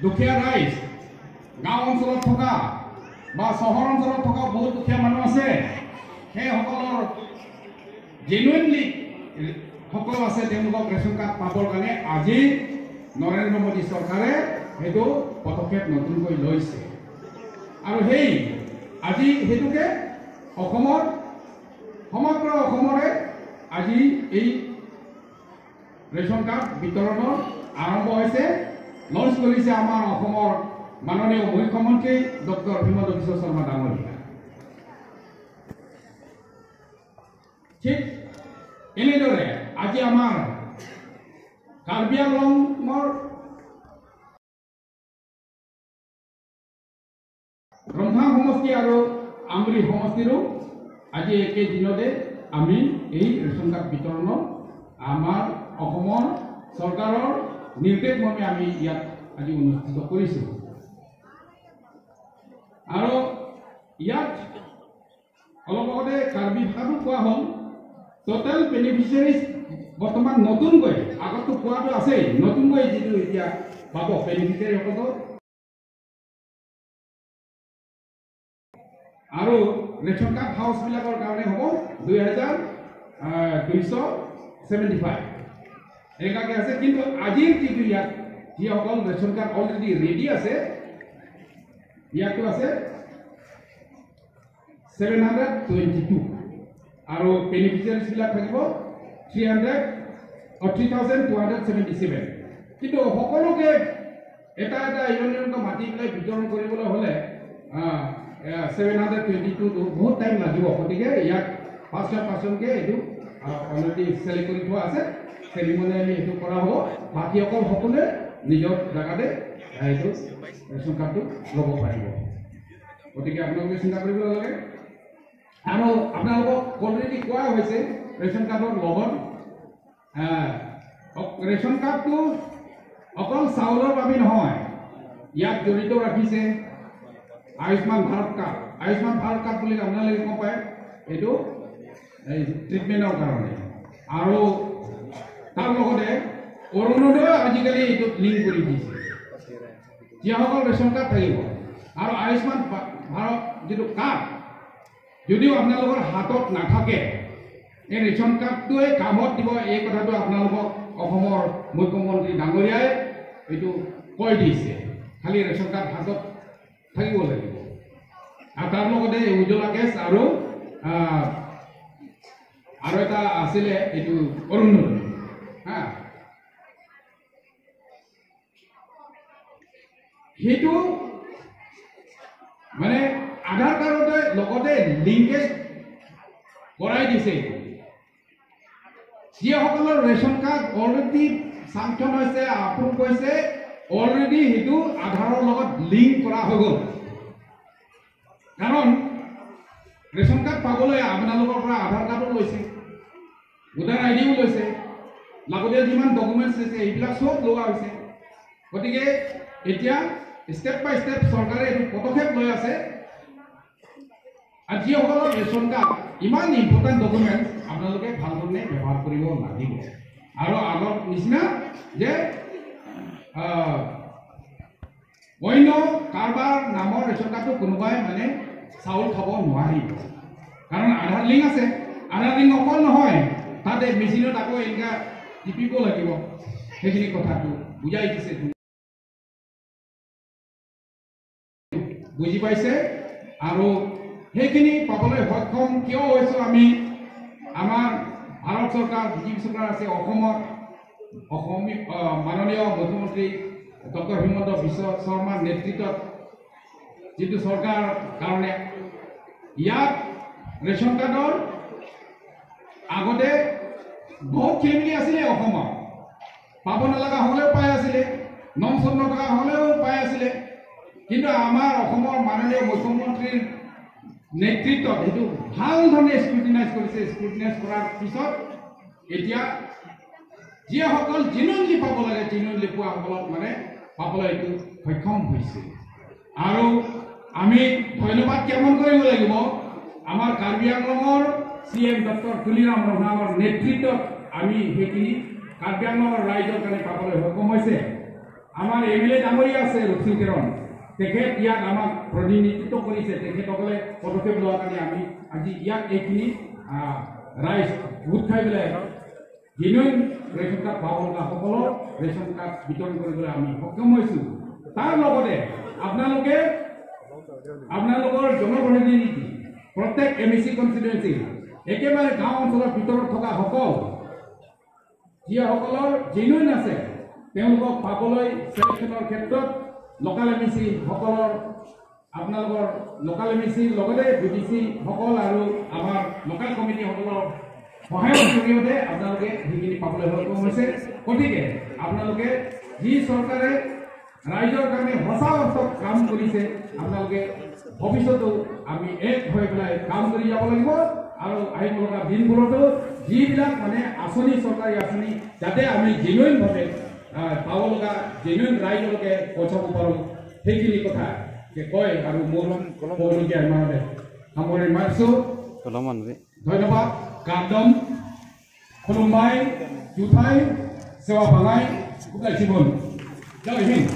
দুখীয়া ৰাইজ, গাঁও অঞ্চলত থকা বা চহৰ অঞ্চলত থকা বহুত দুখীয়া মানুহ আছে, সেইসকলৰ জেনুইনলি সকল আছে, তেওঁলোকক ৰেচন কাৰ্ড পাবৰ কাৰণে আজি নৰেন্দ্ৰ মোদী চৰকাৰে সেইটো পদক্ষেপ নতুনকৈ লৈছে। আৰু সেই আজি সেইটোকে অসমৰ সমগ্ৰ অসমৰে আজি এই ৰেচন কাৰ্ড বিতৰণৰ আৰম্ভ হৈছে। লঞ্চ কৰিছে আমাৰ অসমৰ মাননীয় মুখ্যমন্ত্ৰী ডক্টৰ হিমন্ত বিশ্ব শৰ্মা ডাঙৰীয়া। ঠিক এনেদৰে আজি আমাৰ কাৰ্বি আংলঙৰ ৰংহাং সমষ্টি আৰু আমৰি সমষ্টিৰো আজি একে দিনতে আমি এই ৰেচন কাৰ্ড বিতৰণৰ আমাৰ অসমৰ চৰকাৰৰ নিৰ্দেশ মৰ্মে আমি ইয়াত আজি অনুষ্ঠিত কৰিছোঁ। আৰু ইয়াত অলপ আগতে কাৰ্বি ভাষাটো কোৱা হ'ল। টোটেল বেনিফিচিয়াৰিজ বৰ্তমান নতুনকৈ, আগততো পোৱাটো আছেই, নতুনকৈ যিটো এতিয়া পাব বেনিফিচিয়াৰীসকলক আৰু ৰেচন কাৰ্ড হাউচবিলাকৰ কাৰণে হ'ব 2275 এনেকুৱাকৈ আছে। কিন্তু আজিৰ যিটো ইয়াত যিসকল ৰেচন কাৰ্ড অলৰেডি ৰেডি আছে, ইয়াতো আছে 722 আৰু বেনিফিচিয়াৰিজবিলাক থাকিব 3277। কিন্তু সকলোকে এটা এটা ইজনকে মাতি পেলাই বিতৰণ কৰিবলৈ হ'লে 722টো বহুত টাইম লাগিব। গতিকে ইয়াত 500 পাৰ্চনকে এইটো অলৰেডি চিলেক্ট কৰি থোৱা আছে, চেৰিমনিয়েলি এইটো কৰা হ'ব। বাকীসকল সকলোৱে নিজৰ জেগাতে এইটো ৰেচন কাৰ্ডটো ল'ব পাৰিব। গতিকে আপোনালোকে চিন্তা কৰিব নালাগে। আৰু আপোনালোকক অলৰেডি কোৱা হৈছে ৰেচন কাৰ্ডৰ লগত ৰেচন কাৰ্ডটো অকল চাউলৰ বাবে নহয়, ইয়াত জড়িত ৰাখিছে আয়ুষ্মান ভাৰত কাৰ্ড। আয়ুষ্মান ভাৰত কাৰ্ড বুলি আপোনালোকে গম পায়, এইটো এই ট্ৰিটমেণ্টৰ কাৰণে। আৰু তাৰ লগতে অৰুণোদয় আজিকালি এইটোত লিংক কৰি দিছে, যিসকল ৰেচন কাৰ্ড থাকিব। আৰু আয়ুষ্মান ভাৰত যিটো কাৰ্ড যদিও আপোনালোকৰ হাতত নাথাকে, এই ৰেচন কাৰ্ডটোৱে কামত দিব। এই কথাটো আপোনালোকক অসমৰ মুখ্যমন্ত্ৰী ডাঙৰীয়াই এইটো কৈ দিছে, খালি ৰেচন কাৰ্ড হাতত থাকিব লাগিব। আৰু তাৰ লগতে উজ্জ্বলা গেছ আৰু আৰু এটা আছিলে এইটো অৰুণোদয়। হা, সেইটো মানে আধাৰ কাৰ্ডতে লগতে লিংকেজ কৰাই দিছে। যিসকলৰ ৰেচন কাৰ্ড অলৰেডি চাংচন হৈছে, এপ্ৰুভ হৈছে, অলৰেডি সেইটো আধাৰৰ লগত লিংক কৰা হৈ গ'ল। কাৰণ ৰেচন কাৰ্ড পাবলৈ আপোনালোকৰ পৰা আধাৰ কাৰ্ডো লৈছে, ভোটাৰ আই ডিও লৈছে, লাগতিয়াল যিমান ডকুমেণ্টছ লৈছে এইবিলাক চব লোৱা হৈছে। গতিকে এতিয়া ষ্টেপ বাই ষ্টেপ চৰকাৰে এইটো পদক্ষেপ লৈ আছে। আৰু যিসকলৰ ৰেচন কাৰ্ড ইমান ইম্পৰ্টেণ্ট ডকুমেণ্টছ আপোনালোকে ভাল ধৰণে ব্যৱহাৰ কৰিব লাগিব। আৰু আগৰ নিচিনা যে অন্য কাৰোবাৰ নামৰ ৰেচন কাৰ্ডটো কোনোবাই মানে চাউল খাব নোৱাৰিব, কাৰণ আধাৰ লিংক আছে। আধাৰ লিংক অকল নহয়, তাতে মেচিনত আকৌ এনেকুৱা টিপিব লাগিব। সেইখিনি কথাটো বুজাই দিছে, বুজি পাইছে। আৰু সেইখিনি পাবলৈ সক্ষম কিয় হৈছোঁ আমি, আমাৰ ভাৰত চৰকাৰ, বিজেপি চৰকাৰ আছে অসমত, মাননীয় মুখ্যমন্ত্ৰী ডক্টৰ হিমন্ত বিশ্ব শৰ্মাৰ নেতৃত্বত যিটো চৰকাৰ কাৰণে ইয়াত ৰেচন কাৰ্ডৰ আগতে বহুত খেলি মেলি আছিলে অসমত, পাব নলগা হ'লেও পাই আছিলে, নং চন নথকা হ'লেও পাই আছিলে। কিন্তু আমাৰ অসমৰ মাননীয় মুখ্যমন্ত্ৰীৰ নেতৃত্বত সেইটো ভাল ধৰণে স্ক্ৰুটিনাইজ কৰিছে। স্ক্ৰুটিনাইজ কৰাৰ পিছত এতিয়া যিসকল জেনুইনলি পাব লাগে, জেনুইনলি পোৱাসকলক মানে পাবলৈ এইটো সক্ষম হৈছে। আৰু আমি ধন্যবাদ জ্ঞাপন কৰিব লাগিব আমাৰ কাৰ্বি আংলঙৰ চি এম ডক্টৰ তুলিৰাম ৰংহাঙৰ নেতৃত্বত আমি সেইখিনি কাৰ্বি আংলঙৰ ৰাইজৰ কাৰণে পাবলৈ সক্ষম হৈছে। আমাৰ এম এল এ ডাঙৰীয়া আছে ৰূপসিং তেৰণ, তেখেত ইয়াত আমাক প্ৰতিনিধিত্ব কৰিছে। তেখেতসকলে পদক্ষেপ লোৱাৰ কাৰণে আমি আজি ইয়াত এইখিনি ৰাইজ গোট খাই পেলাই জেনুইন ৰেচন কাৰ্ড পাব লগাসকলৰ ৰেচন কাৰ্ড বিতৰণ কৰিবলৈ আমি সক্ষম হৈছোঁ। তাৰ লগতে আপোনালোকে আপোনালোকৰ জনপ্ৰতিনিধি প্ৰত্যেক এম ই চি কনষ্টিটুৱেঞ্চি একেবাৰে গাঁও অঞ্চলৰ ভিতৰত থকা সকল যিসকলৰ জেনুইন আছে তেওঁলোকক পাবলৈ চিলেকশ্যনৰ ক্ষেত্ৰত লোকেল এম ই চি সকলৰ, আপোনালোকৰ লোকেল এম ই চিৰ লগতে বি ডি চি সকল আৰু আমাৰ লোকেল কমিটিসকলৰ সহায়ৰ জৰিয়তে আপোনালোকে সেইখিনি পাবলৈ সক্ষম হৈছে। গতিকে আপোনালোকে যি চৰকাৰে ৰাইজৰ কাৰণে সঁচা অৰ্থত কাম কৰিছে, আপোনালোকে ভৱিষ্যতেও আমি এক হৈ পেলাই কাম কৰি যাব লাগিব। আৰু আহিব লগা দিনবোৰতো যিবিলাক মানে আঁচনি, চৰকাৰী আঁচনি যাতে আমি জেনুইনভাৱে পাব লগা জেনুইন ৰাইজলৈকে পহুচাব পাৰোঁ, সেইখিনি কথা কয় আৰু মোৰ ক'বলগীয়া ইমানতে সামৰণি মাৰিছোঁ। ধন্যবাদ। কান্দম খুলুমবাই জুথাই সেৱা ভাঙাই জীবন। জয় হিন্দ।